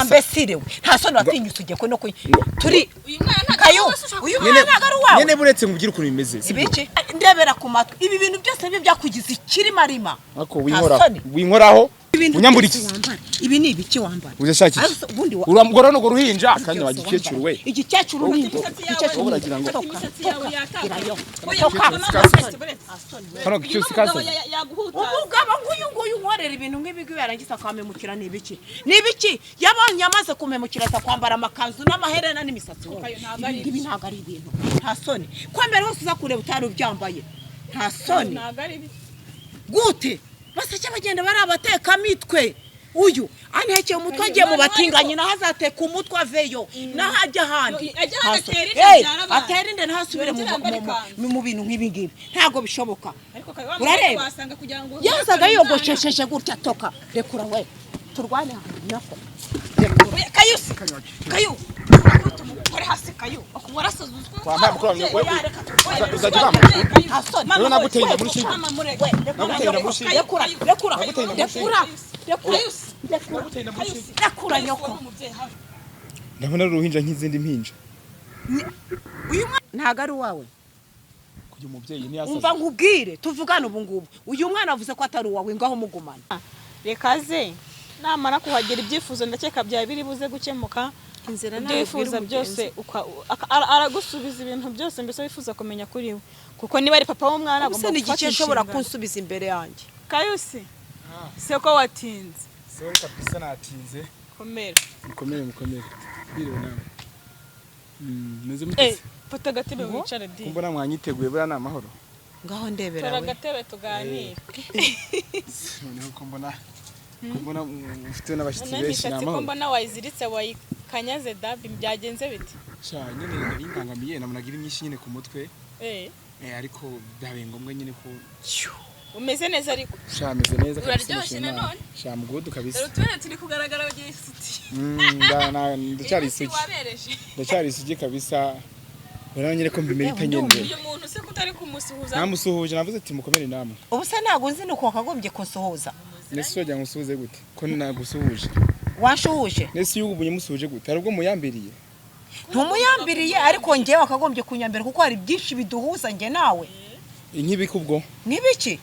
Wambesire we, nta soni, watinyutse ugiye ko no turi Uyu mwana ntabwo Kayu, ari uwawe, ushaka uyu kumenya. mwana ntabwo ari uwawe. Nyene buretse ngubwire ukuntu bimeze, sibyo? Ibiki? Ndebera ku matwi, ibi bintu byose nibyo byakugize ikirimarima. Ariko Nta winkoraho, soni. winkoraho. Ibintu Unyambura byose iki? wambara, ibi ni ibiki wambara? Uzashaka iki? Ariko ubundi Uramugora no ruhinja akanya wa byose gikecuru wambara. we. Igikecuru ni inzu. Imisatsi yawe Igikecuru ni Uragira ngo- Toka, Imisatsi yawe toka, yatakaye. gerayo. Oya, Toka. mama, buretse, buretse. Hano Uyu cyose mugabo kaze. yaguhutaza. Umugabo nk'uyu nguyu unkorera ibintu nk'ibi ngibi, yarangiza akampemukira, ni ibiki? Ni ibiki? Yabonye amaze kumpemukira, aza kwambara amakanzu n'amaherena n'imisatsi wowe. Kayo, ntabwo ari Ibi ngibi ntabwo ari ibintu. Nta soni ko mbere hose uza kureba utari ubyambaye? Nta soni? Ntabwo ari byo. Gute baseke bagenda bari abatekamitwe? Uyu antekeye umutwe, agiye mu batinganyi, naho azateka umutwe aveyo, naho ajya ahandi. Yo, ajya ahandi Nta atere soni. inda Hey, abyara abana. atere inda, ntasubire Yongere ambare ikanzu. mu bintu nk'ibi ngibi, ntabwo bishoboka. Ariko Kayo, wa Urareba? mugabo wasanga kugira ngo Yazaga yogoshesheje gutya. Toka, rekura we, turwane hano nyako, rekura. Oya, Kayusi, Kayu, urakubita umugore hasi. Kayu, warasaze uzwi. Wambaye mukuru wawe, Oya, reka turwane. Uzajya ubamba. Nta soni. Rero naguteye inda muri shinge. Mama, mureke. Naguteye inda muri shinge. Rekura, rekura, Naguteye inda muri shinge. rekura, rekura, Kayusi, rekura, Naguteye inda muri shinge. rekura nyoko. Umubyeyi hafi. Ndabona ari uruhinja nk'izindi mpinja. Uyu mwana ntabwo ari uwawe. Kugira umubyeyi ntiyasaze. Umva nkubwire, tuvugane ubu ngubu. Uyu mwana avuze ko atari uwawe, ngaho mugumana. Reka ze namara kuhagera, ibyifuzo ndakeka byaba biri buze gukemuka. Inzira Ibyo wifuza byose aragusubiza ibintu byose mbese wifuza kumenya kuri we, kuko niba ari papa w'umwana Ubuse agomba ni gufata igiki nshobora inshingano. kunsubiza imbere yanjye? Kayusi, se ko watinze? Sorry kabisa, natinze. Komera. Mukomere, mukomere. Biriwe nawe. Meze Eh, mutese. fata agatebe wicare di. Kumbona mwanyiteguye, buriya ni amahoro. Ngaho ndebera Tora we. agatebe tuganire. Noneho ko mbona mufite n'abashyitsi Noneho benshi, ni imisatsi ko amahoro. mbona wayiziritse, wayikanyaze dabi, byagenze bite? Sha, nyine nari mbangamiye, nabonaga iri myinshi nyine ku mutwe. Eh. Ariko byabaye ngombwa nyine ko Umeze neza ariko? Sha, meze neza kabisa. Uraryoshye Ndashima Imana. nanone. Sha, mugudu kabisa. Dore utubere turi kugaragara wagiye isuti. Ndacyari isugi. Wabereje. Ndacyari isugi kabisa. Urabona nyine ko mbimerita nyine. Uyu muntu se ko utari kumusuhuza? Namusuhuje, navuze ati mukomere namwe. Ubu se ntabwo nzi nuko wakagombye kunsuhuza? Nese wagira ngo usuhuze gute ko nagusuhuje? Wanshuhuje. Nese iyo ubunye musuhuje gute? Hari ubwo muyambiriye? Ntumuyambiriye, ariko njyewe wakagombye kunyambira, kuko hari byinshi biduhuza njye nawe. Inkibiki ubwo? Nk'ibiki,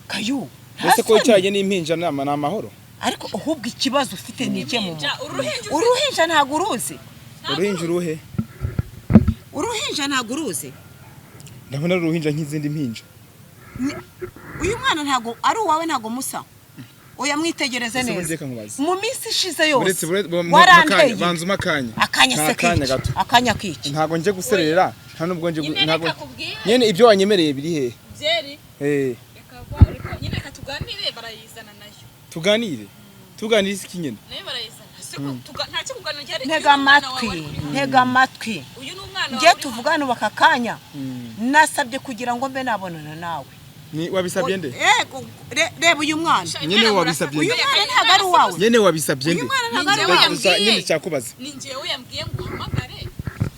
Kayu? Nta Ese ko soni. wicaranye n'impinja ni amahoro? Ariko ahubwo ikibazo ufite ni iki mu Impinja, mutwe? uruhinja. Uruhinja ntabwo uruzi? Uruhinja uruhe? Uruhinja ntabwo uruzi? Ndabona ari uruhinja nk'izindi mpinja. Uyu mwana ntabwo ari uwawe, ntabwo musa. Oya, mwitegereze Ese ubundi neza. reka nkubaze. Mu minsi ishize yose Uretse waranteye. Banza umpe akanya. Akanya Nta se kanya kiki? gato. Akanya kiki? Ntabwo nje guserera, nta nubwo nje Nyine ntabwo reka kubwire. nyene ibyo wanyemereye biri hehe? Byeri. Eh. Nyine reka tuganire, barayizana nayo. Tuganire, tuganire iki nyene? Nayo barayizana. Se ko nta cyo kuganira gihari. Ntega Uyu ni umwana wawe amatwi. ari kuri- Ntega amatwi. Uyu ni umwana Njye wawe uri tuvugane ubu aka kanya, nasabye kugira ngo mbe nabonana nawe. Ni wabisabye nde? Yego, reba uyu mwana. hano. Nyine wabisabye Uyu nde? mwana ntabwo ari uwawe. Nyene wabisabye nde? Uyu mwana ntabwo ari Ni njyewe uwawe. Gusa yambwiye. nyine cyakubaza. Ni njyewe yambwiye ngo uhamagare.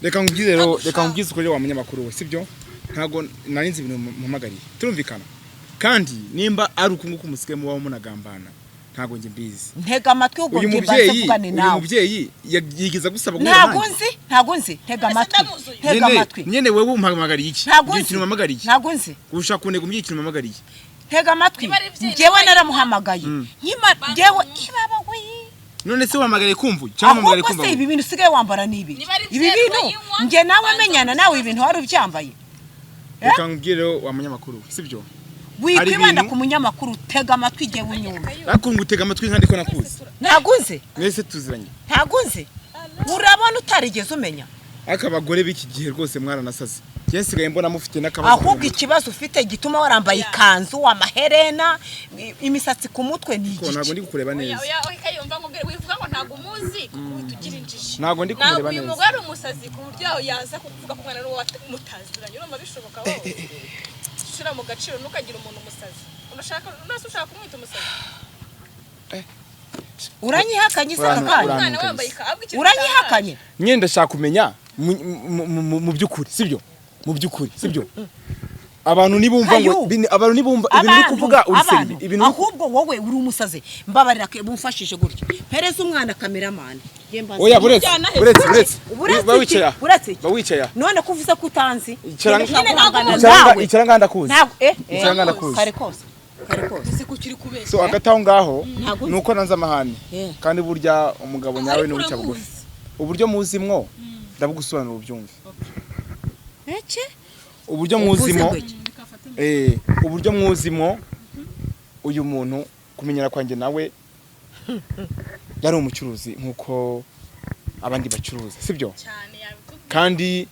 Reka nkubwize rero, Ntagushaka. reka nkubwize ukuri wa munyamakuru we, sibyo? Ntabwo nari nzi ibintu muhamagariye, turumvikana? Kandi nimba ari uku nguku musigaye mubaho munagambana, ntabwo njye mbizi. Ntega amatwi ubwo, Uyu njye mbanze mubyeyi, mvugane uyu nawe. mubyeyi yigiza gusaba guhura Ntabwo nanjye. nzi, ntabwo nzi. Ntega Ese amatwi. ndamuzi uyu? Ntega Nyene amatwi. nyene wewe umpamagariye iki? Ntabwo Mbwira nzi. ikintu umpamagariye. Ntabwo nzi. Ushaka kunega, umbwira ikintu umpamagariye. Ntega amatwi. Niba ari ibyeyi, Njyewe niba naramuhamagaye nkima njyewe ibaba we. None se wahamagariye kumva uyu? Cyangwa wahamagariye Ahubwo kumva se uyu? ibi bintu usigaye wambara ni ibi? Niba ari Ibi byeri bintu bayinywa, njye nawe banza menyana nawe, ibintu wari ubyambaye? Reka nkubwire rero wa munyamakuru we, sibyo? Wikwibanda Hari ku munyamakuru, tega amatwi igihe unyumva. Ariko ngutega amatwi nkandi ko nakuzi? Ntabwo nzi. Mwese tuziranye? Ntabwo nzi. Urabona utarigeze umenya. Ariko abagore b'iki gihe rwose mwaranasaze, njye nsigaye mbona mufite n'akabazo mu Ahubwo mutwe. ikibazo ufite gituma warambaye ikanzu, amaherena, imisatsi ku mutwe ni Ko ntabwo igiki? ndi kukureba Oya, neza. oya, oya, Kayumva nkubwire, wivuga ngo ntabwo umuzi kuko uhita ugira injiji. Ntabwo ndi Ntabwo kumureba uyu neza. mugore ari umusazi ku buryo yaza kukuvuga ko umwana ari uwo mutaziranye. Urumva bishoboka wowe? Shyira mu gaciro, ntukagire umuntu umusazi. Urashaka nase ushaka kumwita umusazi? Uranyihakanye se aka kanya? Umwana wambaye ahubwo ikintu Uranyihakanye? Nyine ndashaka kumenya mu by'ukuri, sibyo? Mu by'ukuri, sibyo? Abantu nibumva ngo Kayu. abantu nibumva ibintu uri Abantu, kuvuga uri abantu. serious, ibintu Ahubwo wowe uri umusazi, mbabarira bumfashije gutya, mpereze umwana kameramani. Oya, buretse, Ujyana he? buretse, buretse. Buretse Ba iki? wicaye aha. Buretse iki? Ba wicaye aha. None ko uvuze ko utanzi? Icara Ngenda guhangana icara nawe. icara ngaha ndakuzi. Ntabwo Icara ngaha ndakuzi. Kare kose, kare kose. Ese kuki uri kubeshya? So hagati aho ngaho Ntabwo nzi. ni uko nanze amahane, Yeah. kandi burya umugabo nyawe Ariko ni uwica uramuzi. bugufi. Uburyo muzimwo ndabugusobanura ubyumve. Eke. Uburyo muzimo, Uvuze uburyo mwuzimo uyu muntu, kumenyera kwanjye nawe, yari umucuruzi nk'uko abandi bacuruza, sibyo? Cyane, yabikubwiye. Kandi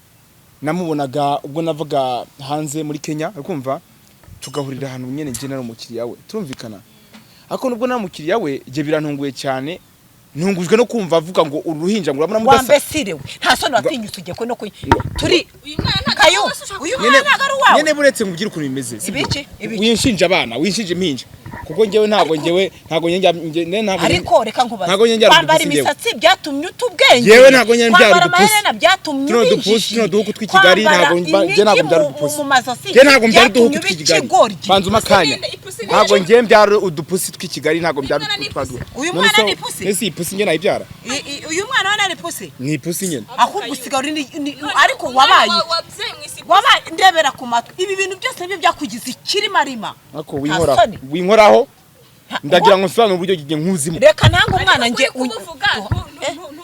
namubonaga ubwo navaga hanze muri Kenya, urikumva, tugahurira ahantu nyene, njye nari umukiriya we, turumvikana. Ariko nubwo nari umukiriya we, njye birantunguye cyane, ntungujwe no kumva avuga ngo uru ruhinja ngo urabona mudasa. Wambesirewe, nta soni, watinyutse ugiye ko no turi Uyu mwana ntabwo Kayu, ari uwawe, ushaka uyu Nyene- mwana ntabwo ari uwawe. Nyene buretse ngubwire ukuntu bimeze, sibyo? Ibiki? Ibiki? Winshinja abana, winshinja impinja, kuko njyewe ntabwo, njyewe ntabwo njye ntabwo Ariko reka nkubaze, ntabwo njye mbyara kwambara udupusi njyewe. imisatsi byatumye uta ubwenge? Yewe ntabwo njye mbyara Kwambara udupusi. amaherena byatumye Tuno uba dupusi, injiji? tuno duhuku tw'i Kigali, Kwambara ntabwo njye ntabwo inigi mbyara udupusi. mu mazosi Njye ntabwo mbyara byatumye uduhuku uba tw'i Kigali. ikigoryi? Banza umpe akanya. Ipusi ni Ntabwo njye mbyara udupusi tw'i Kigali, ntabwo mbyara Uyu mwana ni utwa duhuku. Uyu None mwana se- ni ipusi? Nese iyi pusi njye nayibyara? Uyu mwana we nari pusi? Ni ipusi nyine. Ahubwo usigaye uri ariko Umwana wabaye wabyaye mu isi. Wabaye, ndebera ku matwi, ibi bintu byose nibyo byakugize ikirimarima. Ariko Nta winkoraho, soni. winkoraho, ndagira ngo nsobanure uburyo njye nkuzimo. Reka nange umwana Ariko njye uri kumuvuga,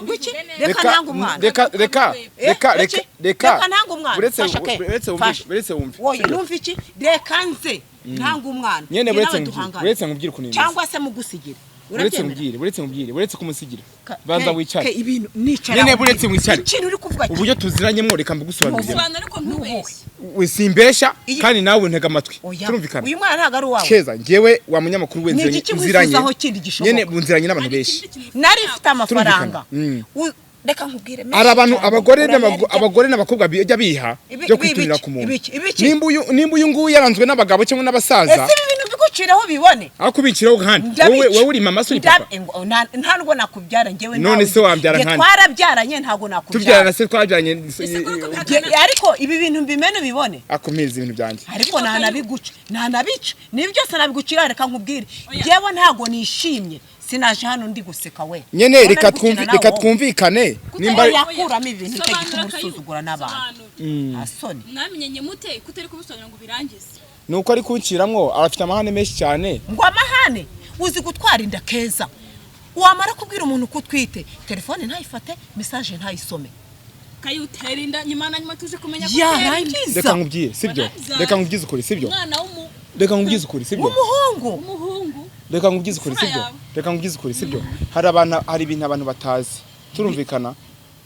Ngwiki? ntubivuge neza. Reka nange umwana. Reka, reka, reka, Reka, reka, reka. Reka nange umwana. Uretse Fasha ke. uretse wumve, Fasha. uretse wumve. Wowe Sibyo? numva iki? Reka nze ntange umwana. Nyene Njye buretse nawe nkubwire, duhangane. buretse nkubwire ukuntu bimeze. Cyangwa se mugusigire. Uretse Urabyemera? nkubwire, buretse nkubwire, buretse kumusigira. Banza wicare. Ibintu nicara. Nyene buretse wicare. Ikintu uri kuvuga Uburyo tuziranyemo, reka mbigusobanurire. Sobanura ariko ntubeshye. We simbesha, Iyi- kandi nawe ntega amatwi. Oya. Turumvikana. Uyu mwana ntabwo ari uwawe. Keza, njyewe wa munyamakuru we Ni nziranye, igiki nziranye. wifuzaho kindi gishoboka? Nyene nziranye n'abantu benshi. Nari mfite amafaranga. Turumvikana. Mm. Reka nkubwire menshi Hari abantu cyane. abagore Urayarya. abagore n'abakobwa bijya biha byo kwiturira ibiki, ku muntu. ibiki, ibiki. Nimba uyu nguyu yaranzwe n'abagabo cyangwa n'abasaza, Ese ibi bintu biguciraho bibone? aho kubiciraho kandi wowe, wowe uri mama se uri papa? Nta nubwo nakubyara njyewe None nawe. se wambyara Njye nkande? twarabyaranye, ntabwo nakubyara. Tubyarana se twabyaranye? Ariko ibi bintu mbimene ubibone. Akumiriza ibintu byanjye. Ariko ntanabiguca, ntanabica, niba byose nabigucira. Reka nkubwire, njyewe ntabwo nishimye, sinaje hano ndi guseka we. Nyene Urabona reka ndi gukina twumvi nawe reka wowe. twumvikane nimba Oya. Yakuramo ibintu nicyo Sobanura gituma Kayu. usuzugura n'abantu. Sobanura. Nta soni. Mwamenyanye mute kutari kubisobanura ngo ubirangize? Nuko ari kunciramwo, arafite amahane menshi cyane. Ngo amahane? Uzi gutwara inda keza, wamara kubwira umuntu ko utwite, telefone ntayifate, message ntayisome. Kayutera inda, nyuma na nyuma tuje kumenya ko utera inda. Yarangiza Reka nkubwire, sibyo? Wanabyaye. Reka nkubwize ukuri, sibyo? Umwana Reka nkubwize ukuri, sibyo? W'umuhungu. w'umuhungu. Reka nkubwize ukuri, Imfura sibyo? yawe. Reka nkubwize ukuri, sibyo? Hari abantu, hari ibintu abantu batazi, turumvikana,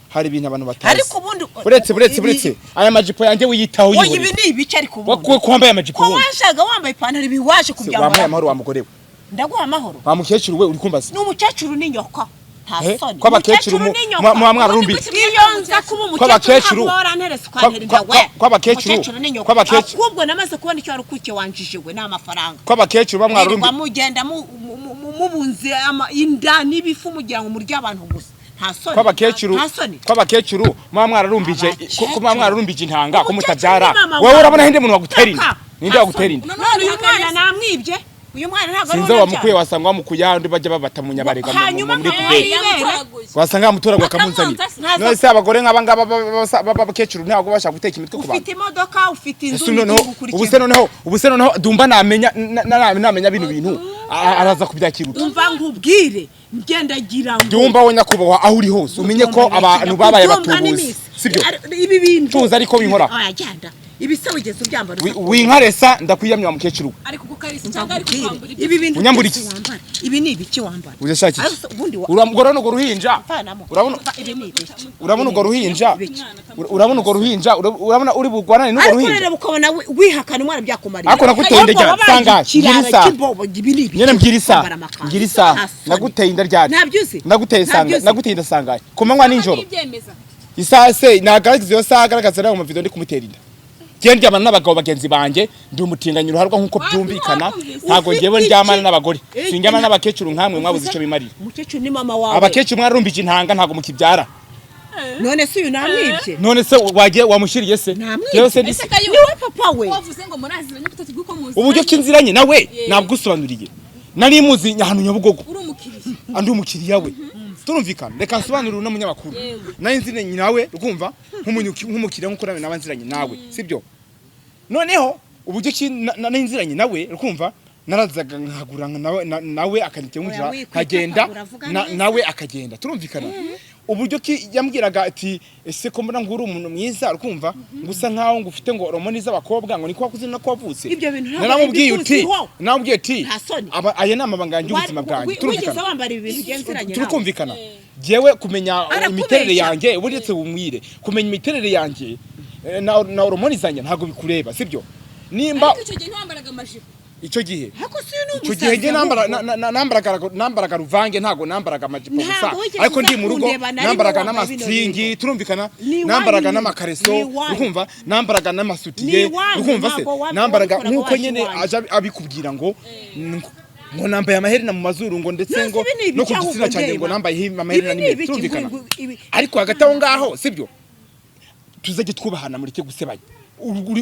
hari ibintu abantu batazi. Ariko ubundi Uretse, buretse, buretse aya majipo yanjye wiyitaho, Oya, ibi yihoreye. ni ibiki ariko ubundi? Wakuwe ko wambaye amajipo Ko ubundi? washaga wambaye ipantaro, ibi waje Se, wampaye kubyambara. amahoro wa mugore we. Ndaguha amahoro? Wa mukecuru we, uri kumbaza? Ni umukecuru n'inyoko, nta Eh, soni. ko abakecuru Umukecuru n'inyoko. muba mwararumbiye. Iyo nza kuba umukecuru, Kw'abakecuru- ntabwo waranterese ukantera inda we. kw'abakecuru- Umukecuru n'inyoko. kw'abakecuru- Ahubwo namaze kubona icyo wari ukuke wanjije we, ni amafaranga. Ko abakecuru ba Mwirirwa mwararumbiye. mugenda mubunze inda n'ibifu, mugira ngo murye abantu gusa, nta soni. Ko abakecuru, Nta soni. ko abakecuru muba mwararumbije, ko muba mwararumbije intanga, ko Umukecuru mutabyara. ni mama Wowe wawe. urabona hinde muntu wagutera inda? Kaka, Ninde nta wagutera soni. inda? None uyu mwana namwibye? Uyu mwana ntabwo ari Sinzi uwo wamukuye, nabyara. wasanga wamukuye ahandi bajya babata mu Nyabarega Hanyuma muri nkaba puberi. Yamutoraguye. Wasanga yamutoraguye akamunzanira. Akamwonsa. None se abagore nk'aba ngaba b'abakecuru ntabwo bashaka guteka imitwe ku bantu? Ufite imodoka, ufite inzu, Ese noneho n'igihugu ubu se ukurikira. noneho, ubu se noneho Dumba namenya namenya bino bintu, araza kubyakira ute? Umva nkubwire, ngendagira ngo Dumba we nyakubahwa, aho uri hose umenye ko abantu babaye Dumba abatubuzi, n'imisi. sibyo? Ibi bintu Tuzi ariko binkora. Oya, genda, ibi se wigeze ubyambara? Winkaresa, ndakwiyamye wa mukecuru we. Ari kugukarisa Umva cyangwa ari nkubwire, kukwambura ibyo? Ibi bintu Unyambura byose iki? wambara, ibi ni ibiki wambara? Ujya iki? Ariko se ubundi Urabona urwo ruhinja? Mvanamo. Urabona, Umva, ibi ni ibiki? urabona urwo ruhinja? Ibiki? Urabona urwo ruhinja? Urabona uri bugwanane n'urwo Ariko ruhinja? rero ukabona wihakana umwana byakumarira. Ariko naguteye inda Ahubwo ryari? wabaye Sangahe? ikirara Ngira isaha. cy'imbobo, ibi ni ibiki? Nyene mbwira isaha. Kwambara amakanzu. Mbwira isaha. Nta soni. Naguteye inda ryari? Ntabyo uzi? Naguteye Ntabyo sanga uzi? naguteye inda sangahe? Ku manywa, nijoro? Ntibyemeza. Isaha se nagaragaza, iyo saha agaragaza nawe mu video ndi kumutera inda. Njye ndyamana n'abagabo bagenzi banjye, ndi umutinganyi ruharwa nk'uko byumvikana. Wakumvise. Ntabwo Ufite njyewe iki? ndyamana n'abagore, Eh, sindyamana n'abakecuru nkamwe mwabuze icyo bimarira. Umukecuru ni mama wawe. Abakecuru mwararumbije intanga, ntabwo mukibyara. None se uyu namwibye? None se wagiye wamushyiriye se? Namwibye. Jewe se ndi Ese Kayu, Niwe papa we. Wavuze ngo muraziranye, ko tuzi ko muziranye. Uburyo ki nziranye nawe nabgusobanuriye. Nari muzi ahantu Nyabugogo. Uri umukiriya. Andi umukiriya we, turumvikana. Reka nsobanurire uno munyamakuru. Yego. Nari nziranye nawe, urumva, nk'umukiriya, nk'uko nawe naba nziranye nawe, sibyo? Noneho uburyo ki nari nziranye nawe, urumva, narazaga nkagura nawe akanyita Oya, wikwita nkagenda papa, uravuga neza. Nawe akagenda, turumvikana. Uburyo ki yambwiraga ati: "Ese ko mbona ngo uri umuntu mwiza, urukumva, ngo usa nkaho ngo ufite ngo hormone z'abakobwa, ngo niko wakuze nako wavutse." Ibyo bintu ntabwo Naramubwiye uti mbikuziho. Naramubwiye ati Nta soni. Aya ni amabanga yanjye y'ubuzima bwanjye. Wigeze Turumvikana? wambara ibi bintu ugenzeranye nawe? Turikumvikana? Jewe kumenya Arakubeshya. imiterere yanjye, uretse wumwire kumenya imiterere yanjye na hormone zanjye ntabwo bikureba, sibyo? Nimba Ariko icyo gihe ntiwambaraga amajipo. Icyo gihe Ariko si uyu ni icyo gihe njye umusazi nambara ahubwo. nambaraga ruvange, ntabwo nambaraga amajipo gusa. Ntabwo wigeze Ariko ndi mu rugo uzakundeba na rimwe nambaraga wambaye bino n'amastringi, bintu. turumvikana? Ni iwanyu Nambaraga nyine. n'amakareso, Ni iwanyu. urumva, nambaraga n'amasutiye, Ni iwanyu, urumva se? ntabwo Nambaraga wabikoraga nk'uko waje nyine iwanyu. aje abikubwira ngo nambaye amaherena mu mazuru, ngo ndetse None se ngo ibi ni no ku ibiki gitsina ahubwo cyanjye ngo ndeba? nambaye amaherena Ibi ni n'imwe, ibiki? turumvikana? Ibi Ariko hagati aho ngaho, sibyo, tuzajye twubahana, mureke gusebanya.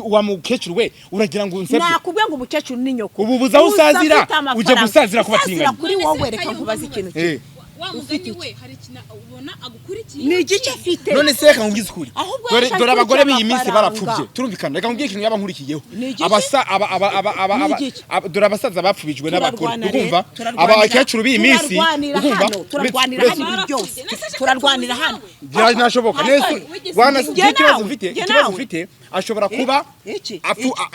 Wa mukecuru we, uragira ngo unsebye? Nakubwiye ngo umukecuru ni nyoko. Ubu buza aho Uza usazira, ufite amafaranga. ujya gusazira ku Usazira batinganyi. kuri wowe, reka nkubaze ikintu kimwe. Wa mugani we, hari ikintu ubona agukurikiye. Ni igice afite. None se reka nkubwize ukuri. Ahubwo Dore yashaka dore abagore b'iyi minsi amafaranga. barapfubye, turumvikana? Reka nkubwire ikintu yaba nkurikiyeho. Ni igiki? Abasa aba aba aba aba Ni aba igiki? Dore abasaza bapfubijwe n'abagore, Turarwana urumva? rero, turarwanira- Abakecuru b'iyi minsi, turarwanira urumva? hano, turarwanira hano ibi byose, turarwanira hano. Biranashoboka nese Wigeze wana Njye ikibazo nawe, mfite, njye ikibazo nawe. mfite, ashobora kuba Iki?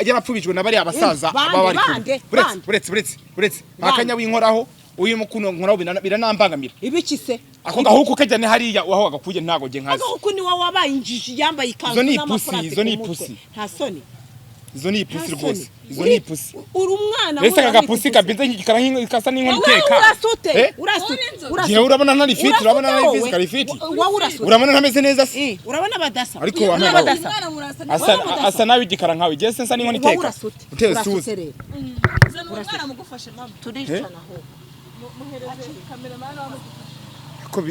Yarapfubijwe na bariya basaza Bande, baba bari kumwe. bande, Uretse bande. uretse uretse uretse akanya winkoraho, uyu mukuno nkoraho biranambangamira. Ibiki se? Ako gahuku kajyane hariya aho wagakuye, ntago nge nkazi. Agahuku ni wowe wabaye injiji yambaye ikanzu Izo ni ipusi, n'amafarasi izo ni ku mutwe. ipusi. Nta soni. Izo ni ipusi Nta rwose. soni. Izo ni ipusi. Uri umwana. Mbese aka nk'uriya gapusi wita kabize nk'igikara kasa n'inkono ipusi. iteka. Wowe urasute. Eh? Urasute. Wowe n'inzobe. Urasute. Jewe urabona ntari fit, Urasute urabona ntari wowe. physically fit. Wowe urasute. Urabona ntameze neza se? Eh, urabona badasa. Ariko Urabona wa nawe. badasa. Umwana murasa. Asa Wowe udasa. asa nabi igikara nkawe, jye se nsa n'inkono Wowe iteka. urasute. Uteye Urasute suze. rero. Zana uwo mwana mugufashe, mama. Turicana aho. Muhereze kameramani wamugufashe. Ko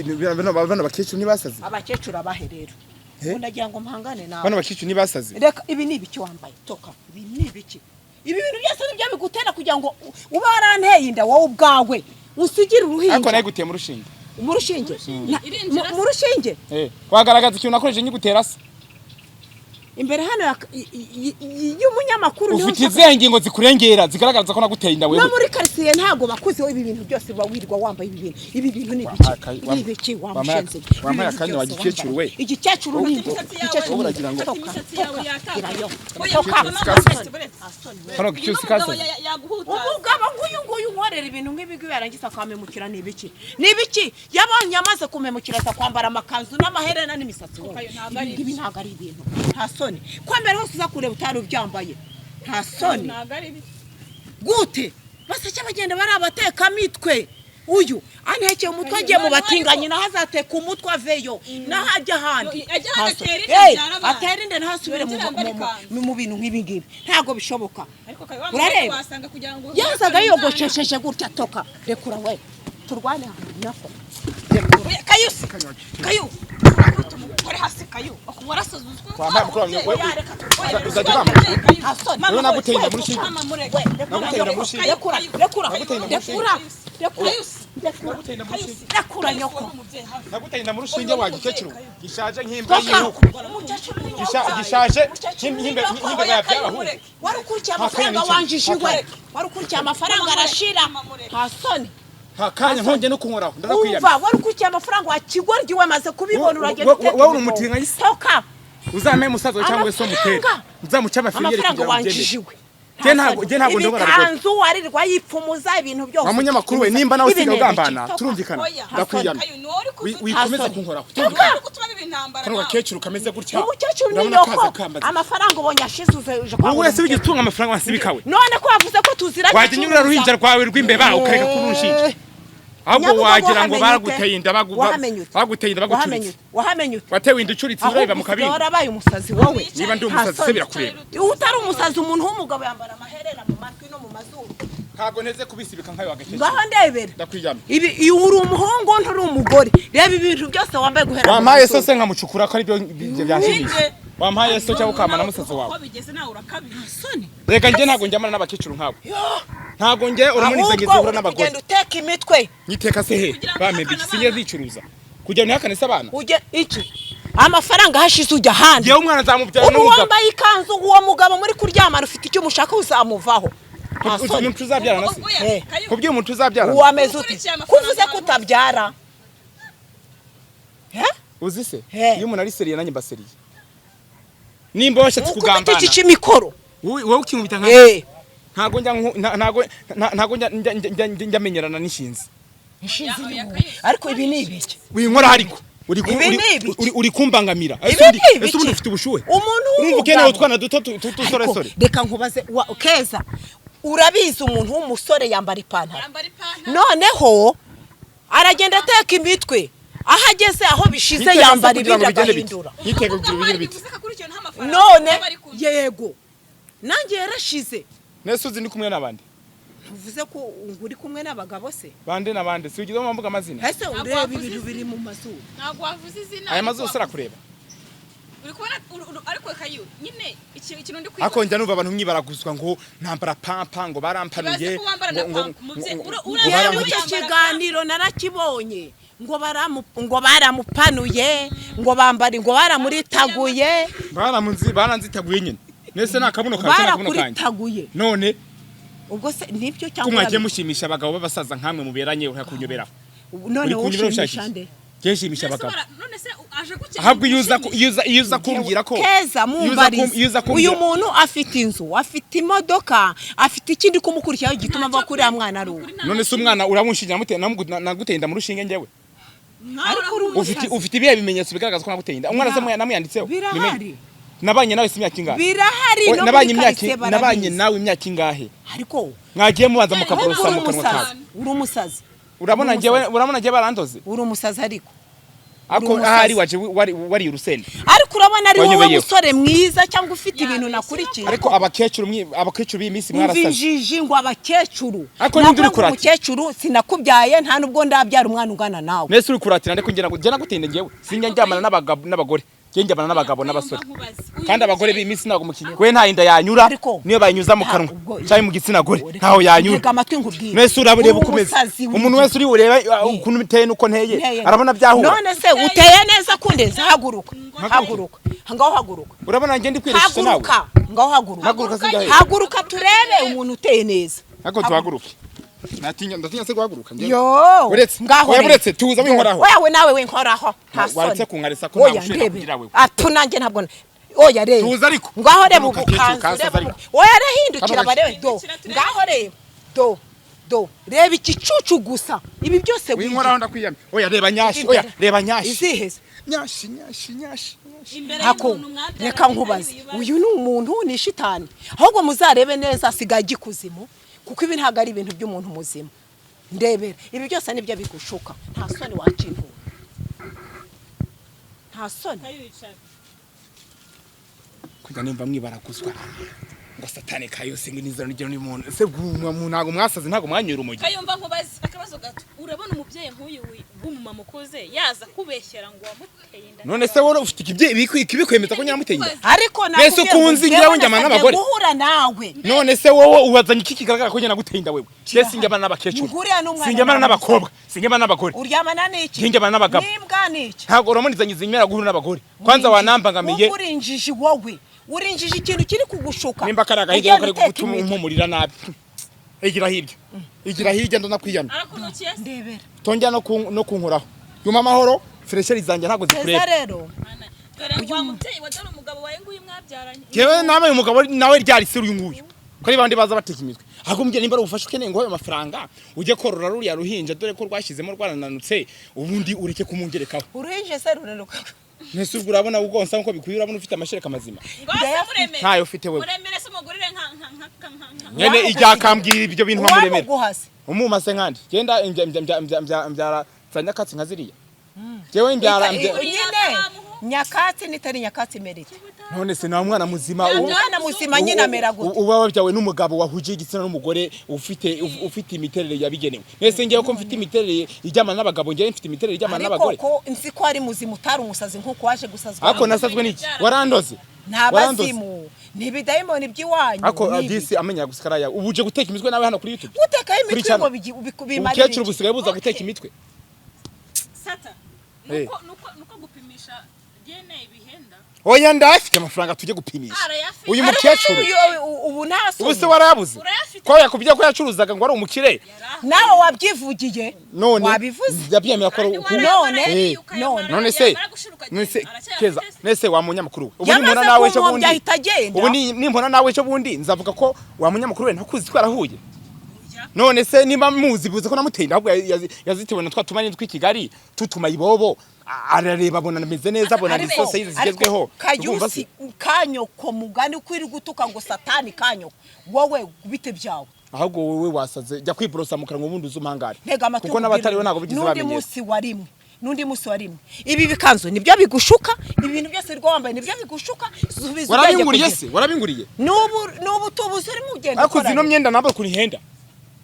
bano bakecuru ntibasaze? Abakecuru abahe rero? Eh? Ubu ndagira ngo mpangane nawe. Bano bakecuru ntibasaze? Reka, ibi ni ibiki wambaye? Toka, ibi ni ibiki? Ibi bintu byose nibyo bigutera kugira ngo ube waranteye inda wowe ubwawe usigire Ariko uruhinja. nawe guteye mu rushinge. Mu rushinge? Irinjira se. Mu rushinge. Eh, wagaragaza ikintu nakoresheje nyigutera se? Imbere hano y'umunyamakuru niho Ufite nshaka- izihe ngingo zikurengera zigaragaza ko naguteye inda No wewe? muri karitsiye ntabwo bakuzeho ibi bintu byose. Uba wirirwa wambaye ibi bintu. Ibi bintu ni ibiki? Ibi ni ibiki wamushenze? Wampaye akanya wa gikecuru we. Igikecuru ni inzu. Imisatsi yawe- Igikecuru ni Uragira ngo- inzu. Toka, Imisatsi yawe toka, yatakaye. gerayo. Oya, Toka. mama, buretse, buretse. Hano Uyu gikecuru n'umugabo kasaze. yaguhutaza. Umugabo nk'uyu nguyu unkorera ibintu nk'ibi ngibi yarangiza akampemukira, ni ibiki? Ni ibiki? Yabonye amaze kumpemukira aza kwambara amakanzu n'amaherena n'imisatsi wowe. Ayo ntabwo ari Ibi ngibi ntabwo ari ibintu. Nta soni ko mbere hose uza kureba utari ubyambaye? Nta soni. Ntabwo ari byo. Gute basajya bagenda bari abatekamitwe? Uyu antekeye umutwe agiye mu batinganyi, naho azateka umutwe aveyo, naho ajya ahandi. Ajya ahandi atere inda, Hey, abyare abana. atere inda, ntasubire Yongere yambare ikanzu. mu bintu nk'ibi ngibi, ntabwo bishoboka. Ariko kayo wa mugani Urareba? wasanga kugira ngo Yazaga yogoshesheje gutya. Toka, rekura we, turwane hano nako. Oya, Kayusi, Kayu, urakubita umugore hasi, Kayu warasaze uzwi. Wambaye mukuru wanjye, uzajya ubamba. Mama, Wewe naguteye inda we, mu rushinge. mama, mureke. Naguteye inda mu rushinge. Rekura, rekura, Naguteye inda mu rushinge. rekura, rekura, Kayusi, Naguteye inda mu rushinge. rekura nyoko. Naguteye inda mu rushinge wa gikecuru gishaje nk'imbwa Toka. y'ihuku. Umukecuru ni Gishaje Umukecuru ni nk'imbe nyoko. nk'imbeba yabyara ahubwo. Wari ukurikiye Nta kanya amafaranga n'icyo. wanjije Nta we. kanya. Wari ukurikiye amafaranga arashira. Nta soni. Nta kanya nkonge no kunkoraho, ndarakwiyamye. Umva, wari ukurikiye amafaranga wa kigoryi we, maze kubibona uragenda uteka Wowe uri ibigori. umutinganyi se? Toka. Uzampe musaza wawe cyangwa se umutere. Amafaranga. Nzamuce amafiliyeri Amafaranga kugira ngo ubyemere. wanjije we. Jye ntabwo ndobora rwose. Ibikanzu warirwa yipfumuza ibintu byose. Wa munyamakuru we, nimba nawe Ibi usigaye ni ibiki? ugambana, Toka. turumvikana, Oya. ndakwiyamye. Kayu, ni wowe uri Wikomeza Hasoni. kunkoraho. Ni Turumvikana. wowe uri gutuma biba intambara Kano nawe. gakecuru kameze gutya. Umukecuru ni Urabona kaza nyoko. kambaza. Amafaranga ubonye ashize uje kwa Wowe wese wigeze utunga amafaranga wasibikawe? None ko wavuze ko tuziranye? Wajya unyura uruhinja rwawe rw'imbeba ukareka kurushinja. Ahubwo Nyabugogo. wagira ngo Wahamenye ute? baraguteye inda Wahamenye ute? baguteye inda Wahamenye bagucuritse. ute? Wahamenye ute? Watewe inda icuritse urareba mu Ahubwo usigaye kabindi. warabaye umusazi wowe. Niba ndi umusazi se birakureba? Iyo utari umusazi, umuntu w'umugabo yambara amaherena mu matwi no mu mazuru. Ntabwo nteze kubisibika nkayo wagakecuru. Ngaho ndebera. Ndakwiyamye. Ibi iyo uri umuhungu nturi umugore, reba ibintu byose wambaye guhera mu Wampaye mazuru. so se nkamucukura ko aribyo byanshimisha. Wampaye so cyangwa ukamana musaza wawe. Uko bigeze nawe urakabije. Soni. Reka njye ntabwo njyamana n'abakecuru nkabo. Ntabwo njye uramuniza ngeze Ahubwo uhura uri n'abagore. kugenda uteka imitwe. Nyiteka se he? Kugira ngo Bampembe ihakane sinjye abana. zicuruza. Kugira ngo ntihakane se abana. Ujye iki amafaranga hashize ujya ahandi. Yewe umwana nzamubyara Ubu n'umugabo. wambaye ikanzu, uwo mugabo muri kuryamana ufite icyo umushaka uzamuvaho. Nta Uzi soni. umuntu tuzabyarana se? Oya, Eh. Kayo, Kubwira umuntu tuzabyarana. Wameze ute? Ukurikiye amafaranga Kuvuze ko utabyara? Eh? Uzi se? Eh. Iyo umuntu ari seriye nanjye mba seriye. Nimba washatse Ukubita kugambana. iki cy'imikoro. Wowe ukinkubita nka Eh. ntago njya ntago ntago njya menyerana n'inshinzi. Inshinzi Oya, ni oya, wowe. Kayo. Ariko ibi ni ibiki? Winkora ariko. Uri Ibi ni ibiki? uri kumbangamira. Ibi Ese ni ubundi ibiki? ese ubundi ufite ubushuhe? Umuntu Urumva ukeneye w'umugabo. utwana duto tusoresore. Ariko reka nkubaze Keza, urabizi umuntu w'umusore yambara ipantaro. Yambara ipantaro. Noneho aragenda ateka imitwe, aho ageze aho bishize Nyiteka se yambara kugira ngo ibindi bigende bite? agahindura. Nyiteka kugira ngo bigende bite? Bivuze ko akurikiye nta mafaranga. None Aba ari kumwe. yego nanjye yarashize. Nese uzi ndi kumwe n'abandi. Ntuvuze ko uri kumwe n'abagabo se? Bande n'abande si ugize mvuga amazina. Ese Ntabwo ureba wavuze ibintu izina. biri mu mazuru. Ntabwo wavuze izina. Aya Ariko mazuru wavuze- sarakureba. Uri kubona ariko Kayo nyine ikintu ndi Ariko njya numva abantu mwibaraguzwa ngo nambara pampa ngo barampanuye Ibaze ko wambara na pampa, umubyeyi- ngo ura- Yewe barankubise. icyo yambara kiganiro narakibonye ngo ngo baramupanuye ngo bambara ngo baramuritaguye. Baranzitaguye nyine. Nese nta kabuno kawe cyangwa akabuno kanjye. Barakuritaguye. None Ubwo se nibyo ko cyangwa mwagiye mushimisha abagabo b'abasaza nkamwe muberanye urakunyoberaho. None Uri wowe kunyobera ushimisha ushakisha. nde? Njye nshimisha None se abagabo. none se aje gukina. Ahubwo iyo uza kumbwira ko Keza iyo uza mumbarize. iyo uza kumbwira Uyu muntu afite inzu, afite imodoka, afite ikindi kumukurikiraho gituma ava kuri uriya mwana ari uwo. None se umwana uramunshingira mute naguteye inda mu rushinge njyewe? Ariko uri Ufite umusazi. ufite ibihe bimenyetso bigaragaza ko naguteye inda? Umwana se namuyanditseho? Birahari. Nabanye nawe si imyaka ingahe? Birahari Oya, no nabanye muri imyaka karitsiye nabanye barabizi. nawe imyaka ingahe? Ariko Mwagiye mubanza ahubwo mukaborosa uri mu kanwa umusazi, kawe. uri umusazi. Urabona Uri njyewe umusazi. urabona njyewe barandoze. Uri umusazi ariko. Ako umusazi. ahari waje wari urusenda. Ariko urabona ari wowe Wanyobeyeho. musore mwiza cyangwa ufite ibintu Yabeshye. nakurikiye. Ariko abakecuru abakecuru b'iyi minsi Umva mwarasaze. injiji ngo abakecuru. Ariko ninde uri Navuga ngo kurata? umukecuru sinakubyaye nta nubwo ndabyara umwana ungana nawe. Nese uri kuratira ndeko ngira ngo njye naguteye inda njyewe. Sinjya njyamana n'abagabo n'abagore. Njye njyamana n'abagabo n'abasore. Kandi abagore b'iyi minsi ntabwo mukinnyi. We nta inda yanyura Ariko niyo bayinyuza mu nta- kanwa ubwo- cyangwa mu gitsina gore ntaho yanyura. Ntega amatwi nkubwire. Nese urabona Uri uko umeze. umusazi Umuntu wese uri ureba ukuntu uteye nuko nteye Nteye. arabona byahura. None se uteye neza kundeza? Haguruka. Haguruka. Ngaho haguruka. Urabona njye ndi kwiresha nawe. Haguruka. Ngaho haguruka. Haguruka sinjya he. Haguruka turebe umuntu uteye neza. Ariko tuhaguruke. Natinya ndatinya se guhaguruka njyewe. Yo. Uretse Ngaho oya rero. uretse tuza winkoraho. Oya we nawe winkoraho. Nta soni. Waretse kunkarisa ko Oya nta bushuhe ndebe. nakugira wewe. Atu nanjye ntabwo oya reba. Tuza ariko. Ngaho reba Kano ubukanzu gakecuru kasaze reba ariko. oya rehindukira Kano barebe do. Hindukira turebe. Ngaho reba. Do. Do. Reba igicucu gusa. Ibi byose Winkoraho ndakwiyamye. Oya reba nyashi. Oya reba nyashi. Izihe se? Nyashi nyashi nyashi. nyashi. Imbere Ako y'umuntu mwabyaranye reka nkubaze. Kayo, Uyu ni umuntu ni shitani. Ahubwo muzarebe neza asigaye igikuzimu kuko ibi ntabwo ari ibintu by'umuntu muzima. Ndebera. Ibi byose nibyo bigushuka. Nta soni wakintura. Nta soni. Kayo yicara. Kujya nimba mwibaraguzwa ngo satani kayose ngo nizera nigero ni muntu se ntago mwasaze ntago mwanyura umugi. Kayo mva nkubaze akabazo gato. Urabona umubyeyi nk'uyu w'umumama ukuze yaza kubeshyera ngo wamuteye inda? None se wowe ufite ikibikwemeza ko nyiramuteye inda? Ariko Mbese nakubwiye ngo ukunzi njyewe njyewe njyamana nasabye n'abagore? guhura nawe. None se wowe ubazanye iki kigaragara ko njye naguteye inda wewe? Njye sinjyamana n'abakecuru. Nguriya n'umwana Sinjyamana nawe. n'abakobwa. Sinjyamana n'abagore. Uryamana n'iki? Njye njyamana n'abagabo. N'imbwa n'iki? Ntabwo uramunizanye izi guhura n'abagore. Kwanza wanambangamiye. Wowe uri injiji wowe. Uri injiji ikintu kiri kugushuka. Nimba kari agahiga Ugenda kari uteka gutuma imitwe. umpumurira nabi. Igira hirya. Igira hirya ndakwiyamye. Arakunukiye se? Ndebera. Tongera no kunkoraho. Yuma amahoro, fresheri zanjye ntabwo Keza zikureba. rero. Mana, dore ngo wa mubyeyi wa dore umugabo wawe nguyu mwabyaranye. Jewe nawe umugabo nawe ryari se uyu nguyu. Ko ari bandi baza bateka imitwe. Ahubwo mbye nimba ari ubufasha ukeneye ngo ayo mafaranga ujye korora ruriya ruhinja dore ko rwashyizemo rwarananutse ubundi ureke kumungerekaho. Uruhinja se runanuka. Nese ubwo urabona ugonsa nkuko bikwiye urabona ufite amashereka mazima. Ngo se muremere. Ntayo ufite wewe. Muremere se umugurire nka nka nka nka nka. Nyene ijya ibyo bintu nkamuremera. Uwamuguhase. Umumase nkandi. Genda mbyara za nyakatsi nka ziriya. Jewe mbyara Nyine Nyakatsi nitari nyakatsi merite. None se nta mwana muzima Umwana muzima nyine amera gute? Uba wabyawe n'umugabo wahuje igitsina n'umugore ufite imiterere yabigenewe. Nese ngewe ko mfite imiterere ijyamana n'abagabo, ngewe mfite imiterere ijyamana Ariko n'abagore. ko nzi ko ari muzima, utari umusazi nk'uko waje gusazwa. Ariko nasazwe n'iki? Warandoze. Nta Warandoze. bazimu, ni ibidayimoni by'iwanyu. Ariko Ni ibi. disi amenya gusikara yawe, ubu uje guteka imitwe nawe hano kuri YouTube. Gutekaho Kuri imitwe channel. ngo bimarire Ubukecuru iki? busigaye buza guteka Okay. imitwe. Sata, nuko gupimisha DNA bihenda. Oya, ndafite amafaranga, tujye gupimisha. Arayafite. Uyu Ariko mukecuru ubu nta ubu se soni. warayabuze? Urayafite. Ko yakubwiye ko yacuruzaga ngo ari umukire. Nawe wabyivugiye. None Wabivuze. ndabyemera ko ari None, none. None se, keza, nese wa munyamakuru we, ubu Yamaze nimbona nawe ejo kumwombya bundi, ahita agenda. ubu nimbona nawe ejo bundi nzavuga ko wa munyamakuru we ntakuzi twarahuye. None se nimba muzi, buze ko namuteye inda, ahubwo yazitewe na twa tumani tw'i Kigali tutuma ibobo, arareba abona ameze neza, abona Ariko- risose yizi zigezweho. Ariko Urumva se? Kayusi kanyoko, mugani ukwiri gutuka ngo satani kanyoko, wowe bite byawe? Ahubwo wowe wasaze, jya kwiborosa mu kanwa ubundi uze umpangare. Ntega amatwi Kuko nkubwire. n'abatariho ntabwo bigeze N'undi bamenyera. munsi wa rimwe, n'undi munsi wa rimwe, ibi bikanzu nibyo bigushuka, ibintu byose rwo wambaye nibyo bigushuka. Subiza ubwenge Warabinguriye ku gihe. se? Warabinguriye? N'ubu tubuze urimo ugenda Ariko ukora zino rero. myenda ntabwo kunihenda.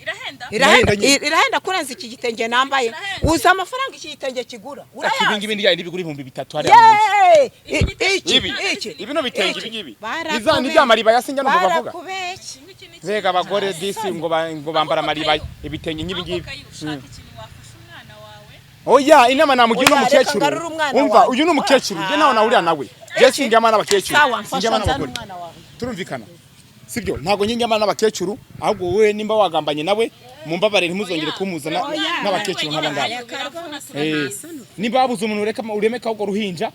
Irahenda. Irahenda. Irahenda nyine. Irahenda kurenza iki gitenge nambaye. Irahenda. Uzi amafaranga iki gitenge kigura? Ibi Urayazi? ngibi ndya n'ibigura 3000 hariya mu mujyi. Yeee! Iki Ibi. iki Ibi no bitenge, iki. ibi ngibi. Barakube- Ni za maribaya sinjya numva bavuga. Barakubeshya. Mbega abagore disi, ngo bambara amaribaya, ibitenge nk'ibi ngibi. Ushaka ikintu wafasha umwana wawe. Oya, inama namugira uno Oya, reka mukecuru. ngarure umwana Umva, wawe. uyu ni umukecuru, njye nawe nahurira nawe. Njye sinjyama n'abakecuru. Sawa, mfasha Sinjyama nzane n'abagore. umwana wawe. Turumvikana. Sibyo, ntabwo njye njyama n'abakecuru, ahubwo wowe nimba wagambanye nawe, mumbabare ntimuzongere kumuzana n'abakecuru nk'aba ngaba. Nimba wabuze umuntu ureka uremeka ahubwo ruhinja,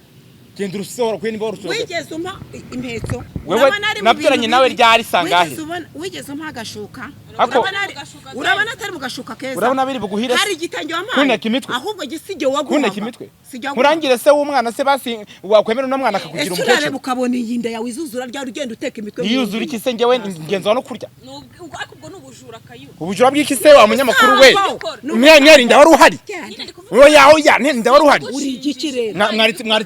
genda urusohora kuko nimba warusohoye. Wigeze umpa impetso? Wewe, Urabona ari mu nabyaranye bintu nawe bibi. ryari sangahe? Wigeze umpa agashuka? Ako- Urabona atari mu gashuka keza? Urabona biri buguhire se? Hari igitenge wampaye? Kuneka imitwe. Ahubwo gisige waguhaga. Kuneka imitwe. Sijya. Nkurangire se w'umwana se, basi wakwemera uno mwana akakugira Ese urareba umukecuru? ukabona iyi nda yawe izuzura ryari, ugenda uteka imitwe? Ntiyuzure iki se? Njyewe ngenzwa no kurya. Ariko ubwo ni ubujura, Kayu. Ubujura bw'iki se, wa munyamakuru we? Ibisambo! Mwari wari uhari? Genda. Oya, oya, ntinda wari uhari. Uri igiki rero?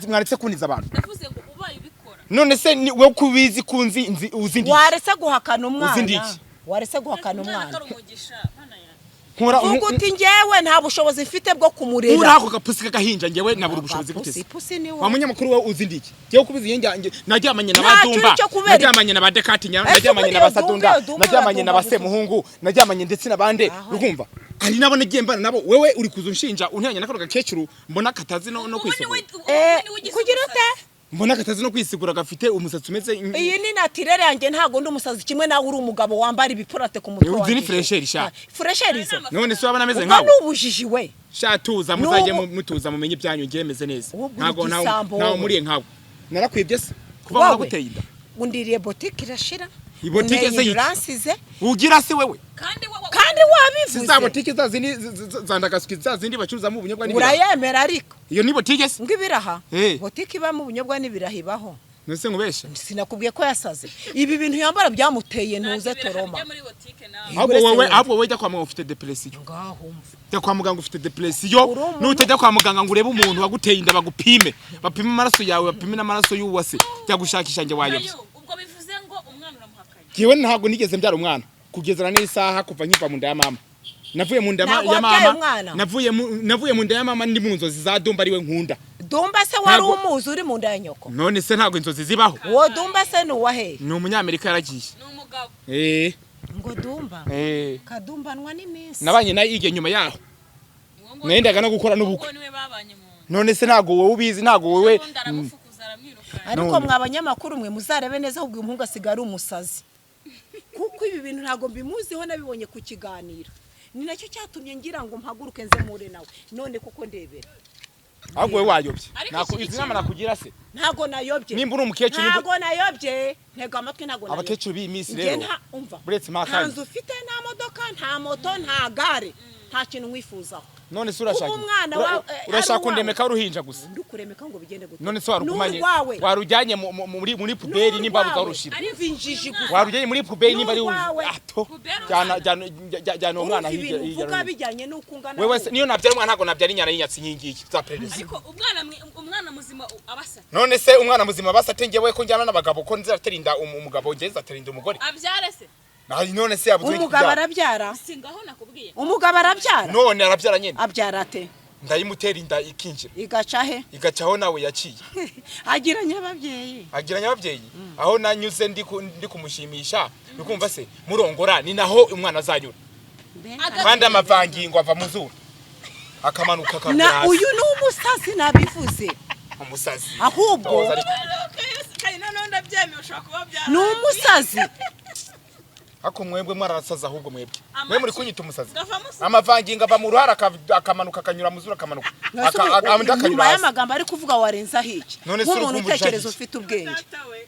Mwaretse kuniza abantu. Ndavuze ngo ubaye ubikora. None se ni wowe kubizi kunzi nzi uzi ndi Waretse guhakana umwana? Uzi ndiki? Waretse guhakana Umwana umwana? atari umugisha mana yanjye. Nkora Vuga uti njyewe nta bushobozi mfite bwo kumurera. Uri ako gapusi k'agahinja, njyewe nabura ubushobozi gute Pusi, se? pusi ni Wa wowe. munyamakuru we, uzi ndiki? Njyewe kubizi njye naryamanye na Ntacyo badumba, uri cyo kubera iki? naryamanye na ba Dekati nya, Ese naryamanye na ba ubundi iyo Sadunda, Dumba, Dumba naryamanye na ba uradumba gusa. Semuhungu, naryamanye ndetse na bande. Aho. Urumva ari nabo nagiye mbana nabo. Wewe uri kuza unshinja unteranya na kano gakecuru, mbona katazi no Ubu ni kwisigura. we, ubu ni we ugize Kugira ute? umusazi. Mbona katazi no kwisigura, gafite umusatsi umeze Iyi ni naturelle yanjye, ntabwo ndi umusazi kimwe nawe uri umugabo wambara ibipurate ku mutwe Uzi wanjye. ni fresheri sha. Fresheri zo. None se wabona ameze Ubwo nkawe? ni ubujiji we. Sha tuza, muzajye N'ubu- mutuza mumenye ibyanyu, ngiye meze neza. Ubwo uri Ntago ntawe igisambo ntawe wowe. muriye nkawe. Narakwibye se kuva Wowe. waraguteye inda? Undiriye botike irashira. Ibotike se Uneye yiki? uransize. Ugira se wewe? Kandi wowe Kandi Si wabivuze. za botike za zindi za ndagasuki, za zindi bacuruzamo ubunyobwa n'ibiraha. Urayemera ariko. Iyo ni botike se? Ngo ibiraha. Eh. Botike ibamo ubunyobwa n'ibiraha ibaho? Nese nkubesha? Sinakubwiye ko yasaze? Ibi bintu yambara byamuteye ntuze toroma. Bijya muri botike nawe. Ahubwo Uretse wowe, wowe. ahubwo wowe jya kwa muganga ufite depression. Ngaho umva. Jya kwa muganga ufite depression. Uri umuntu- Nutajya kwa muganga ngo urebe umuntu waguteye inda, bagupime, bapime amaraso yawe, bapime n'amaraso y'uwase, jya gushakisha njye wayobye. Kayu, ubwo bivuze ngo umwana uramuhakanye. Njyewe ntabwo nigeze mbyara umwana kugeza na n'isaha, kuva nkiva mu nda ya mama. Navuye mu nda Ntabwo ya wabyaye mama. umwana? Navuye mu nda ya mama ndi mu nzozi za Dumba, ariwe nkunda. Dumba se wari Ntabwo- umuzi uri mu nda ya nyoko? None se ntabwo inzozi zibaho? Uwo Dumba se ni uwahe? Ni umunyamerika, yaragiye. Ni umugabo. Eh. Ngo Dumba. Eh. Kadumbanwa n'iminsi. Nabanye nayo igihe nyuma yaho Uwo nguwo nendaga no gukora n'ubukwe. Uwo niwe babanye mu nzu. None se ntabwo wowe ubizi? Ntabwo wowe Ubundi aramufukuza aramwirukana. Ariko None. mwa banyamakuru mwe, muzarebe neza, ahubwo uyu muhungu asigaye ari umusazi, kuko ibi bintu ntabwo mbimuziho, nabibonye ku kiganiro, ni nacyo cyatumye ngira ngo mpaguruke nze mpure nawe none, kuko ndebera. Ahubwo wowe wayobye. Ariko Izi nama nakugira se? Ntabwo nayobye. Nimba uri umukecuru Ntabwo nayobye, ntega amatwi, ntabwo nayobye. Abakecuru b'iyi minsi Njye rero, nta umva, buretse nta mpakanye. nzu ufite, nta modoka, nta moto, nta gare. Nta kintu nkwifuzaho. None se urashaka Kuba umwana ari urashaka uwawe. kundemeka uruhinja gusa? Ndukuremeka ngo bigende gute? None se warugumanye? N'urwawe. Warujyanye muri puberi nimba uzarushira? Umva injiji gusa. Warujyanye muri puberi nimba ari N'urwawe. ato. Puberi. Jyana, jyana, jyana uwo mwana Urumva hirya ibintu hirya uvuga no hino. bijyanye n'uko ungana Wewe kose. se niyo nabyara umwana, ntabwo nabyara inyana y'inyatsi nk'ingiyi zaperereza. Ariko umwana umwana muzima abasa. None se umwana muzima basate njyewe ko njyana n'abagabo, ko nzatera inda umugabo, njye nzatera inda umugore? Abyare se? None se yabuze iki Umugabo kubyara? arabyara. Singaho nakubwiye. Umugabo arabyara. None arabyara nyine. Abyara ate? Ndayimutera inda ikinjira. Igaca he? Igacaho nawe yaciye. Agira nyababyeyi. Agira nyababyeyi aho nanyuze ndi kumushimisha, ukumva se murongora, ni naho umwana azanyura. Kandi amavangingo ava mu zuru akamanuka akagera Na hasi. uyu ni umusazi, nabivuze. Umusazi. Ahubwo Toza ariko. Kandi noneho ndabyemeye, ushobora kuba byara. Ni umusazi. Ariko mwebwe mwarasaza, ahubwo mwebwe Amaki. mwe muri kunyita umusazi. Gavamo se. Amavangingo ava mu ruhara akamanuka akanyura mu zuru akamanuka andi akanyura Nyuma hasi. y'amagambo ari kuvuga warenzaho iki? None se Nk'umuntu uri kumva utekereza ushaka iki? ufite ubwenge. Data we,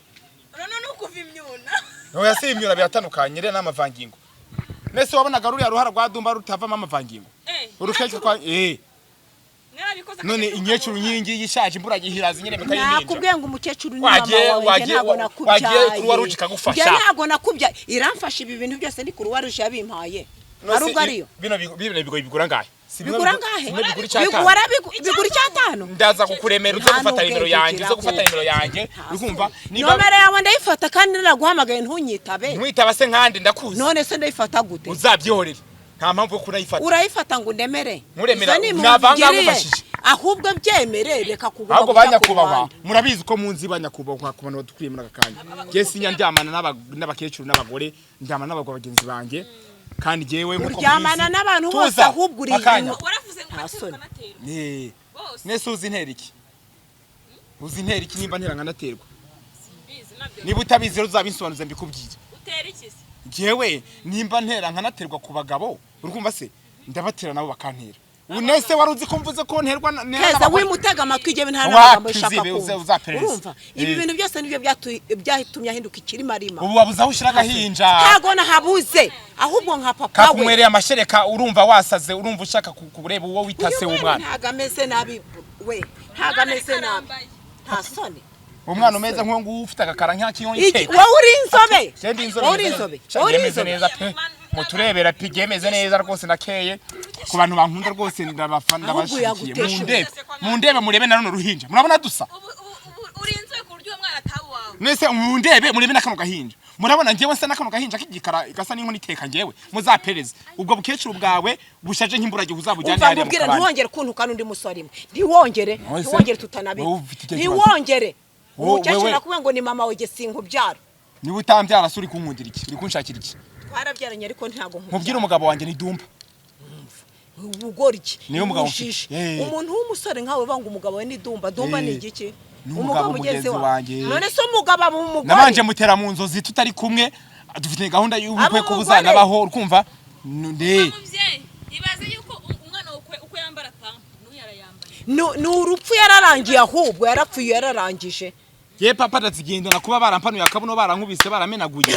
urabona ni ukuva imyuna. Oya, si imyuna, biratandukanye rero n'amavangingo. Nese wabonaga ruriya ruhara rwa Dumba rutavamo amavangingo? Urukeke kwa Mwarabikoze. None inyecuru nyingi yishaje imbura gihiraza nyine bikayiminja. Nakubwiye ngo umukecuru ni mama wawe, njye ntabwo Wagiye nakubyaye. Croix Rouge ikagufasha. Njye ntabwo nakubyaye, iramfasha. Ibi bintu byose ni Croix Rouge yabimpaye, hari ubwo ariyo. Bino bigoyi bigura ngahe? Si bimwe Bigura ngahe? bimwe bigura icyatanu. Bigura icyatanu. Ndaza kukuremera uze Nta gufata nimero n'ubwenge yanjye, ugira uze gufata ahubwo. nimero yanjye, urumva niba Nomero yawe ndayifata kandi naraguhamagaye ntunyitabe. Nkwitaba se nkande ndakuzi? None se ndayifata gute? Uzabyihorere, nta mpamvu yo kunayifata. Urayifata ngo undemere? Nkuremera, Izo ni impuhwe navanga ungiriye. ngufashije. Ahubwo byemere, reka kuguma Ahubwo guca ku banyakubahwa, ruhande. murabizi ko munzi, banyakubahwa, ku bantu badukuriye muri aka kanya, njye sinya ndyamana n'abakecuru n'abagore, ndyamana n'abagabo bagenzi banjye, kandi njyewe nk'uko Uryamana mubizi- n'abantu bose, Tuza, ahubwo uri akanya. Waravuze ngo Nta uratera soni. ukanaterwa. Bose. Nese uzi intera iki? Uzi intera iki nimba ntera nkanaterwa? Simbizi nabyo. Niba utabizi rero uzabinsobanuze mbikubwire. Utera iki se? Njyewe nimba ntera nkanaterwa ku bagabo, urumva se ndabatera nabo bakantera. Ubu nese wari uzi ko mvuze ko nterwa ntera Keza, n'abagore? wimutega amatwi, igihe nta Wapi, n'amagambo ushaka uzibe, kumva. uzaperereza. Urumva ibi bintu byose nibyo byatumye ahinduka ikirimarima. Ubu wabuze aho ushyira agahinja. Ntago nahabuze, ahubwo nka papa we. Kakunywereye amashereka, urumva wasaze, urumva ushaka kureba uwo witase Uyu mwana w'umwana. ntago ameze nabi we, ntago ameze nabi, nta soni. Umwana umeze nk'uwo nguwo ufite agakara nk'akinyoni Iki- iteka. Wowe uri inzobe. Genda inzobe. Wowe uri inzobe, wowe uri Yemeze inzobe. neza pe, muturebera pe, ryemeze neza rwose, ndakeye ku bantu bankunda rwose, ndabafana, Ahubwo ndabashigikiye. yagutesha. Mundebe, mundebe, murebe na runo ruhinja, murabona dusa. Ubu uri inzobe ku buryo uwo mwana ataba uwawe. Mwese mundebe, murebe na kano gahinja, murabona njyewe nsa na kano gahinja k'igikara gasa n'inkono iteka? Njyewe muzapereze ubwo bukecuru bwawe bushaje nk'imburagihe, uzabujyane Umva hariya mu nkubwire, kabande. ntiwongere kuntuka n'undi musore imwe, ntiwongere. None se, Ntiwongere tutanabi. wowe ufite icyo kibazo? Ntiwongere. Umukecuru nakubwiye ngo ni mama we, sinkubyara. Niba utambyara se uri kunkundira iki? Uri kunshakira iki? Twarabyaranye ariko ntabwo Nkubwire, nkubyara. umugabo wanjye ni Dumba. Ubugoryi. Niwe mugabo Ubujiji. mfite. Umuntu w'umusore nkawe banga umugabo we ni Dumba? Dumba ni igiki? Ni umugabo mugenzi wanjye. None se umugabo aba umugore? Nabanje mutera mu nzozi tutari kumwe, dufite gahunda y'ubukwe Aba ko umugore. buzanabaho, urumva nde. Mubyeyi, ibaze yuko umwana wawe uko yambara pampa n'uyu arayambaye. Ni urupfu, yararangiye, ahubwo yarapfuye, yararangije. Ye papa, ndazigendana kuba barampanuye akabuno, barankubise, baramenaguye,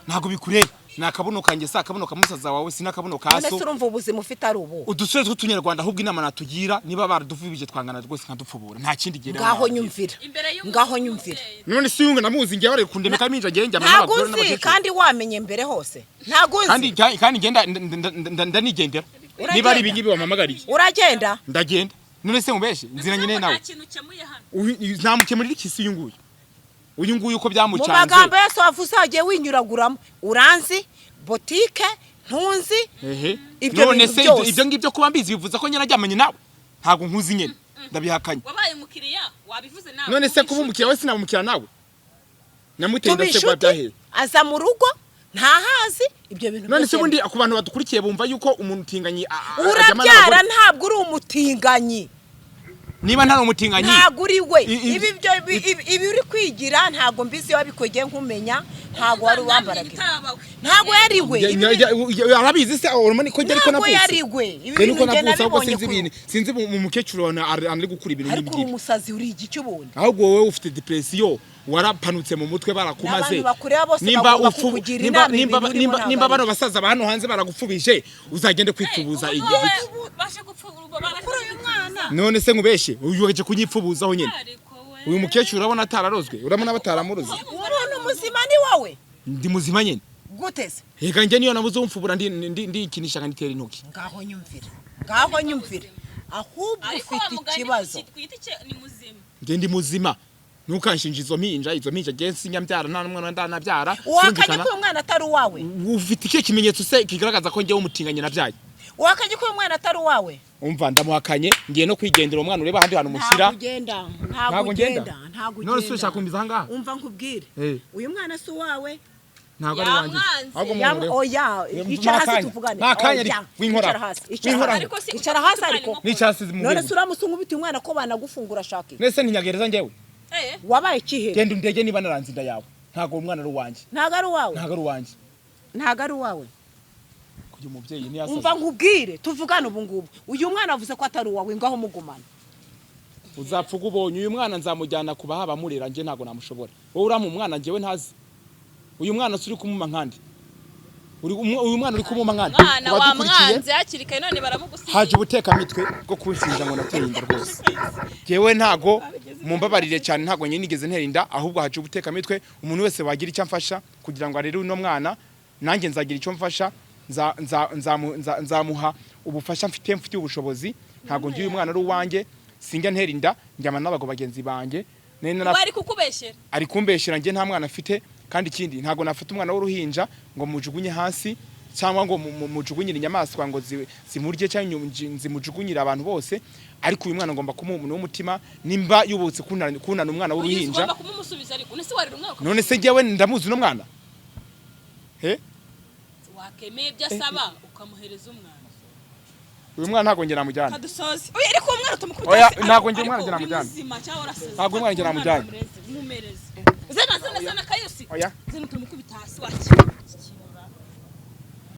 ntabwo bikureba. Ni akabuno kanjye, si akabuno ka musaza wawe, si n'akabuno ka None so. se urumva ubuzima ufite ari ubu? Udusore tw'utunyarwanda, ahubwo inama natugira, niba baradufubije twangana rwose nkadupfubura, nta kindi gihe rero Ngaho nabagira. nyumvira. Imbere y'umuntu Ngaho nyumvira. w'umubyeyi. None si yunga namuzi ngewe, bari kundemeka iminja ngewe njyana Ntabwo n'abagore uzi n'abakecuru. kandi wamenye mbere hose ntabwo Kandi uzi. kandi ngenda ndanigendera niba ari ibingibi wampamagariye. Uragenda. Ndagenda, none se mubeshe nzira nyine nawe? Nta kintu ukemuye hano. Ntamukemurira iki se uyu nguyu? Uyu nguyu uko Mu byamucanze. magambo yose wavuze wagiye winyuraguramo, uranzi botike ntunzi. Ehe. Ibyo None bintu se byose. ibyo ngibyo kuba mbizi bivuze ko nyine aryamanye nawe? Ntabwo nkuzi nyine, ndabihakanye. Wabaye umukiriya, wabivuze nawe. None se kuba umukiriya we sinaba nawe namuteye Tuba inda se kuba inshuti, byahera? aza mu rugo ntahazi ibyo bintu None se byose. ubundi ku bantu badukurikiye bumva yuko umuntu utinganye aryamana Urabyara. n'abagore? Ntabwo uri umutinganyi. Niba ntari umutinganyi, Ntabwo uri we. I- Ibi byo ibi uri kwigira, ntabwo mbizi iyo wabikogeye nkumenya, ntabwo wari wambaraga ibi. Ntabwo yari we. Arabizi se, urabona ko njye ariko Ntabwo navutse. yari we. Ibi Njye niko bintu njye navutse, ahubwo nabibonye sinzi ibintu, sinzi mu mukecuru wawe ari gukura ibintu Ariko uri nk'ibi. umusazi, uri igiki ubundi? Ahubwo wowe ufite depression, warapanutse mu mutwe, barakumaze. N'abantu bakureba bose Nimba bagomba upfu kukugira nimba inama, nimba ibintu urimo nimba ntabwo nimba ari bano byo. basaza ba hano hanze baragupfubije, uzagende kwipfubuza igihe. Bashe gupfuba. Kuri uyu mwana. None se nkubeshye, uyu waje kunyipfubuzaho nyine. Ariko we. Uyu mukecuru urabona atararozwe? Urabona bataramuroze? Umuntu muzima ni wowe. Ndi muzima nyine. Gute se? Reka njye niyo nabuze umfubura, ndi ndikinisha nkanditera intoki. Ngaho nyumvira, ngaho nyumvira, ahubwo Ariko ufite wa mugani ikibazo. ku giti cye ni muzima. Njye ndi muzima, ntukanshinja izo mpinja, izo mpinja njye sinyambyara, nta n'umwana ndanabyara. Uhakanye Turumvikana? ko uyu mwana atari uwawe? Ufite ikihe kimenyetso se kigaragaza ko njyewe umutinganyi nabyaye? Uhakanye ko uyu mwana atari uwawe? Umva, ndamuhakanye, ngiye no kwigendera. Umwana ureba ahandi hantu mushyira. Ntabwo ugenda, ntabwo Ntabwo ngenda? ugenda, ntabwo None se ugenda. ushaka kumbiza ahangaha? Umva nkubwire. Eh. Uyu mwana si uwawe. Ntabwo ari wanjye. Yamwanze. Ahubwo munkureho. Oya, icara hasi tuvugane. Nta kanya Oya, ariko, winkoraho. icara hasi, icara Winkoraho. hasi. Ariko si- Icara hasi ariko. Nicara hasi mu None rwego. se uramutse unkubita umwana ko banagufungura, ashaka iki? Nese ntinyagereza njyewe? Eh. Wabaye ikihebe. Genda undege niba naranze inda yawe. Ntabwo uwo mwana ari uwanjye. Ntabwo ari uwawe? Ntabwo ari uwanjye. Ntabwo ari uwawe? Kugira umubyeyi ntiyasaze. Umva nkubwire, tuvugane ubu ngubu. Uyu mwana avuze ko atari uwawe, ngaho mugumana. Uzapfa ubonye. Uyu mwana nzamujyana ku baha bamurera, njye ntabwo namushobora. Wowe urampa umwana njyewe ntazi? Uyu mwana si uri kumuma nkandi? Uyu mwana uri kumuma nkandi? Mwana Ku badukurikiye, wamwanze hakiri kare none baramugusigiye. Haje ubutekamitwe bwo kunshinja ngo nateye inda. Rwose njyewe ntago, mumbabarire cyane, ntago njye nigeze ntera inda. Ahubwo haje ubutekamitwe. Umuntu wese wagira icyo amfasha kugira ngo arere uno mwana, nanjye nzagira icyo mfasha, nzamuha ubufasha mfitiye ubushobozi. Ntago ngiye, uyu mwana ari uwanjye, sinjya ntera inda, njyama n'abagabo bagenzi banjye. Nari Bari kukubeshyera. Ari kumbeshyera, njye nta mwana afite. Kandi ikindi, ntabwo nafata umwana w'uruhinja ngo mujugunye hasi, cyangwa ngo mujugunyire inyamaswa ngo zimurye, cyangwa zimujugunyire abantu bose. Ariko uyu mwana ngomba kumuha umuntu w'umutima. Nimba yubutse kunana umwana w'uruhinja, Ugomba kumumusubiza. Ariko nese warira umwana? None se njyewe ndamuzi uno mwana he? Wakemeye ibyo asaba ukamuhereza umwana. Uyu mwana ntabwo njye namujyana. Kadusoze. Oya, ariko uwo mwana tumukubita Oya, hasi. ntabwo njye umwana Ariko njye uri namujyana. muzima cyangwa warasaze? Ntabwo umwana njye namujyana. Mumumereze. Zana, zana, zana kayusi. Oya. Zana tumukubita hasi wakira.